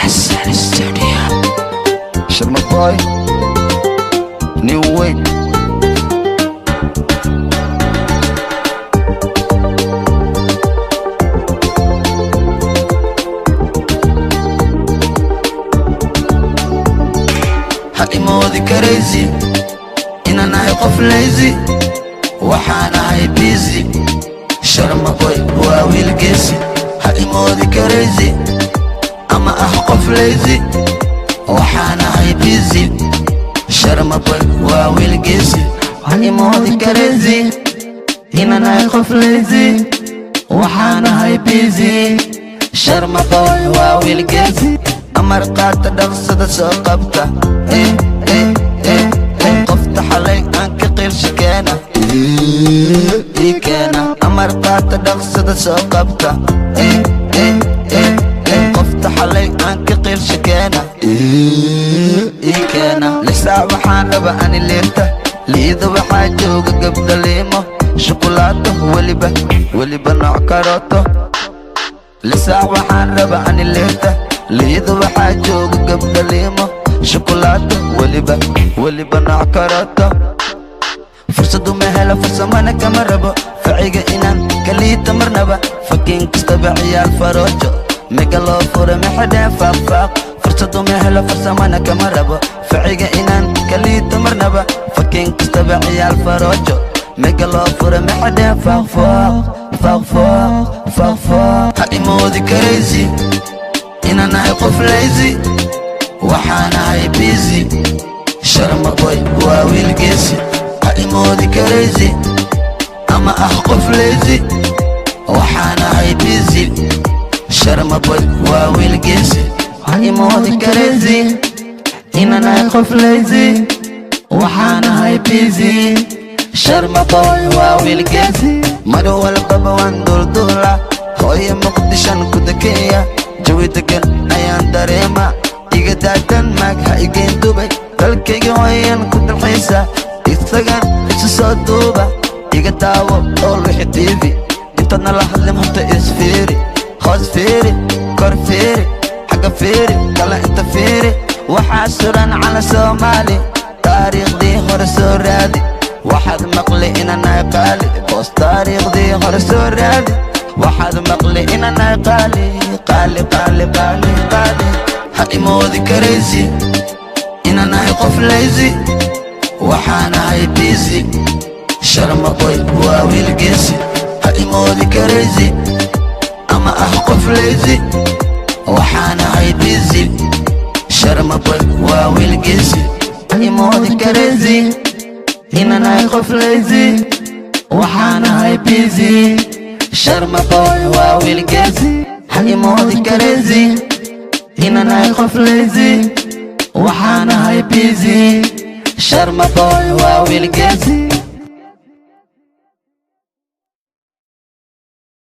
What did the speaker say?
Hassan Studio. Sharma Boy, nin weyn. Ha imoodi karaysi inaan ahay qof lazy, waxaan ahay busy. Sharma Boy waa wiil geesi. Ha imoodi karaysi ama ah qof lazy, waxaan ahay busy. Sharma Boy waa wiil geesi. Ha imoodi karaysi inaan ahay qof lazy, waxaan ahay busy. Sharma Boy waa wiil geesi. Amar qaata, dhaqsada soo qabta. Eh, eh, eh, eh. Qofta xalay aan ka qiilsha keena, ii keena. Amar qaata, dhaqsada soo qabta. Eh, eh, eh, eh. Qofta xalay aan ka qiilsha keena, ii keena. 6 saac waxaan raba ani liirta liida, waxaa jooga gabdha liimo shukulaato, weliba weliba nooc karooto. 6 saac waxaan raba ani liirta liida, waxaa jooga gabdha liimo shukulaato, weliba weliba nooc karooto. Fursadu ma helo, farsamana kama rabo faciga inaan kaliita marnaba. Fakiin kastaba ciyaal faroojo mega loo fura maxadheen faaqfaaq. Fursadu ma helo, farsamana kama rabo faciga inaan kaliita marnaba. Fakiin kastaba ciyaal faroojo mega loo fura maxadheen faaqfaaq, faaqfaaq, faaqfaaq. Ha imoodi karaysi inaan ahay qof lazy, waxaan ahay busy. Sharma Boy waa wiil geesi. Ha imoodi karaysi ama ah qof lazy, waxaan ahay busy. Sharma Boy waa wiil geesi. Ha imoodi karaysi inaan ahay qof lazy, waxaan ahay busy. Sharma Boy waa wiil geesi. Mar walbaba waan duulduula, hooyo Muqdishan ku dekeeya, jawi degan ayaan dareema. Iga daatan maag, ha igeen Dubay, dalkayga hooyan ku dalxiisa. Isagan isu soo duuba, iga daawo oo wixi TV. Intaadna la hadlin horta isfiiri, hoos fiiri, kor fiiri, xagga fiiri, kala inta fiiri. Waxaa suran cala Soomaali, taariikhdii hore soo raadi. Waxaad maqli inanahay qaali boos. Taariikhdii hore soo raadi, waxaad maqli inanahay qaali, qaali, qaali, qaali, qaali. Ha imoodi karaysi inaan ahay qof lazy, waxaan ahay busy. Sharma Boy waa wiil geesi. Ha imoodi karaysi ama ah qof lazy, waxaan ahay busy. Sharma Boy waa wiil geesi. Ha imoodi karaysi inaan ahay qof lazy, waxaan ahay busy. Sharma Boy waa wiil geesi. Ha imoodi karaysi inaan ahay qof lazy, waxaan ahay busy. Sharma Boy waa wiil geesi.